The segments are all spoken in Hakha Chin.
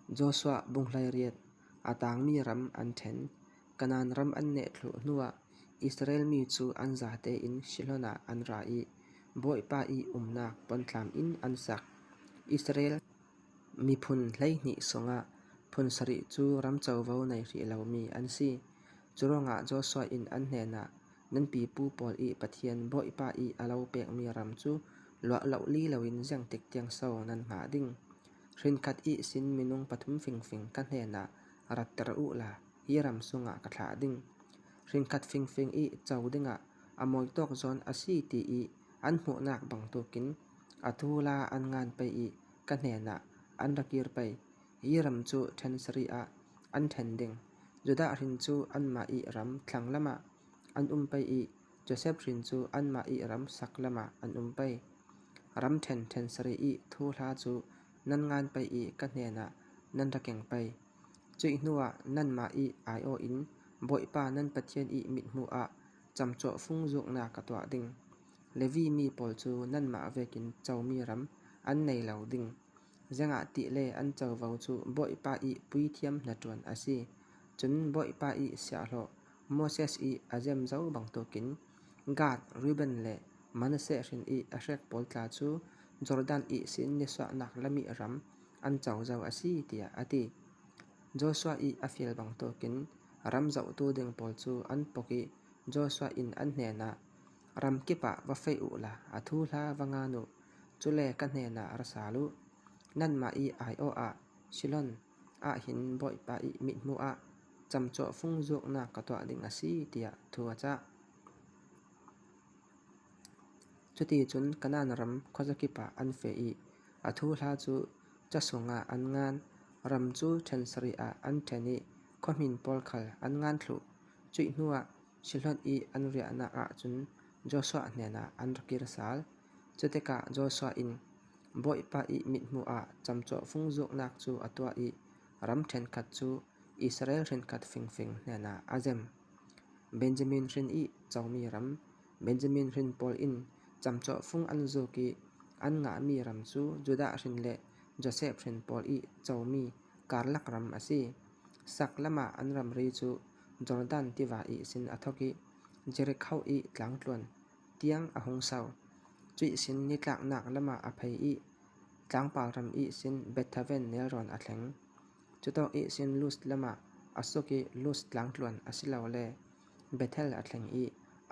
Joshua bung 18, a tangmi ram an ṭhen. Kanaan ram an nehthluh hnuah Israel mi cu an zate in Shiloh ah an ra i Bawipa i umnak puanthlam inn an sak. Israel miphun 12 sungah phun sarih cu ram covo nei hrih lomi an si. Curuangah Joshua in an hnenah, Nan pipu pawl i Pathian Bawipa i a lo pekmi ram cu luah lo li loin ziangtik tiang so nan hngah ding? Hrinkhat i sin minung pathum fingfing ka hnenah ratter u la hi ram sungah ka thlah ding. Hrinkhat fingfing i co dingah a mawi tawk zawn a si ti i an hmuhnak bantukin atu la an ngan pei i ka hnenah an ra kir pei. Hi ram cu ṭhen sarih ah an ṭhen ding. Judah hrin cu anmah i ram thlanglam ah an um pei i Josef hrin cu anmah i ram saklam ah an um pei. Ram ṭhen ṭhen sarih i thu hla cu nan ngan pei i ka hnenah nan ra keng pei. Cuih hnuah nanmah i aiawh in Bawipa nan Pathian i mithmuh ah camcawhfung zuknak ka tuah ding. Levi mi pawl cu nanmah vekin comi ram an nei lo ding. Zeicahtiah le an covo cu Bawipa i puithiam hnaṭuan a si. Cun Bawipa i siahhlawh Moses i a zemzo bantukin Gad, Reuben le Manasseh hrin i a hrek pawl tla cu Jordan i sin nisuahnak lamih ram an cozo a si, tiah a ti. Joshua i a fial bantukin ram zohtu ding pawl cu an pok i Joshua inn an hnenah, Ram kip ah va feih u law a thu hla va ngan u, cule ka hnenah ra sal u. Nanmah i aiawh ah Shilon ah hin Bawipa i mithmuh ah camcawhfung zuknak ka tuah ding a si, tiah thu a cah. Cuticun Kanaan ram khuazakip ah an feh i a thu hla cu ca sungah an ngan. Ram cu ṭhen sarih ah an ṭhen i khuahmin pawl khal an ngan thluh. Cuih hnuah Shiloh i an riahnak ah cun Joshua hnenah an ra kir sal. Cutikah Joshua in Bawipa i mithmuh ah camcawhfung zuknak cu a tuah i ram ṭhenkhat cu Israel hrinkhat fingfing hnenah a zem. Benjamin hrin i comi ram, Benjamin hrin pawl in camcawhfung an zuk i an ngahmi ram cu Judah hrin le Josef hrin pawl i comi karlak ram a si. Sak lam ah an ramri cu Jordan tiva ihsin a thawk i Jerikho i tlangtluan tiang a hung sau. Cuihsin nitlaknak lam ah a phei i tlangpar ram ihsin Bethaven nelrawn a thleng. Cutawk ihsin Luz lam ah a suk i Luz tlangtluan asilole Bethel a thleng i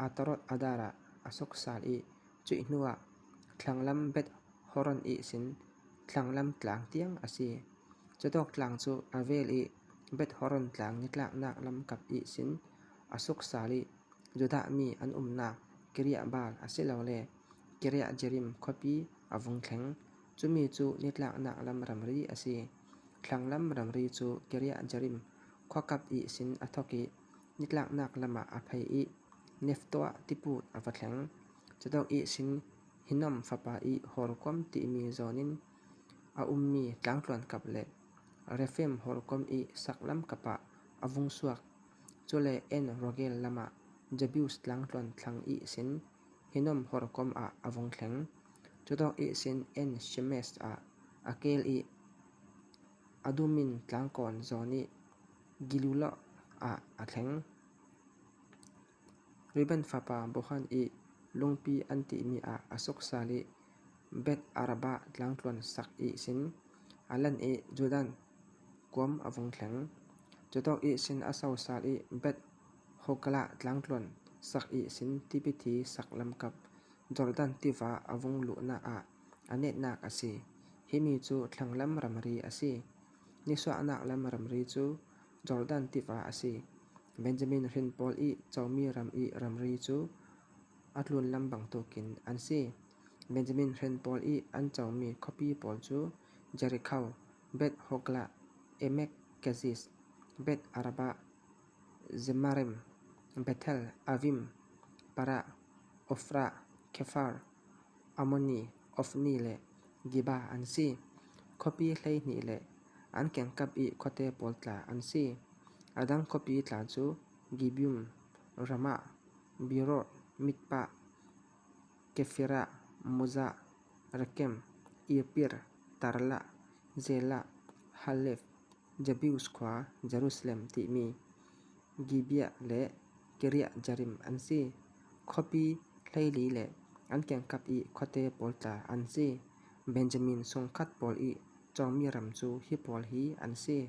Ataroth Adar ah a suk sal i cuih hnuah thlanglam Beth Horon ihsin thlanglam tlang tiang a si. Cutawk tlang cu a vel i Beth Horon tlang nitlaknak lamkap ihsin a suk sal i Judah mi an umnak Kiriath Baal asilole Kiriath Jearim khuapi a vung thleng. Cumi cu nitlaknak lam ramri a si. Thlanglam ramri cu Kiriath Jearim khuakap ihsin a thawk i nitlaknak lam ah a phei i Nephtoah tiput a va thleng. Cutawk ihsin Hinnom fapa i hawikom timi zawn in a ummi tlangtluan kap le Rephaim hawikom i saklam kap ah a vung suak. Cule En Rogel lam ah Jebus tlangtluan thlang ihsin Hinnom hawikom ah a vung thleng. Cutawk ihsin En Shemesh ah a kel i Adumin tlangkawn zawn i Geliloth ah a thleng. Reuben fapa Bohan i lungpi an timi ah a suk sal i Beth Arabah tlangtluan sak ihsin a lan i Jordan kuam a vung thleng. Cutawk ihsin a sosal i Beth Hoglah tlangtluan sak ihsin tipithi sak lamkap Jordan tiva a vung luhnak ah a netnak a si. Himi cu thlanglam ramri a si. Nisuahnak lam ramri cu Jordan tiva a si. Benjamin hrin pawl i comi ram i ramri cu a tlunlam bantukin an si. Benjamin hrin pawl i an comi khuapi pawl cu Jerikho, Beth Hoglah, Emek Keziz, Beth Arabah, Zemarim, Bethel, Avim, Parah, Ofrah, Khefar, Ammoni, Ofni le Geba an si. Khuapi 12 le an kengkap i khuate pawl tla an si. A dang khuapi tla cu Gibeon, Ramah, Beeroth, Mizpah, Kefirah, Mozah, Rekem, Irpir, Tarlah, Zelah, Halef, Jebus khua (Jerusalem timi), Gibeah le Kiriath-jearim an si, khuapi 14 le an kiangkap i khuate pawl tla an si. Benjamin chungkhat pawl i comi ram cu hi pawl hi an si.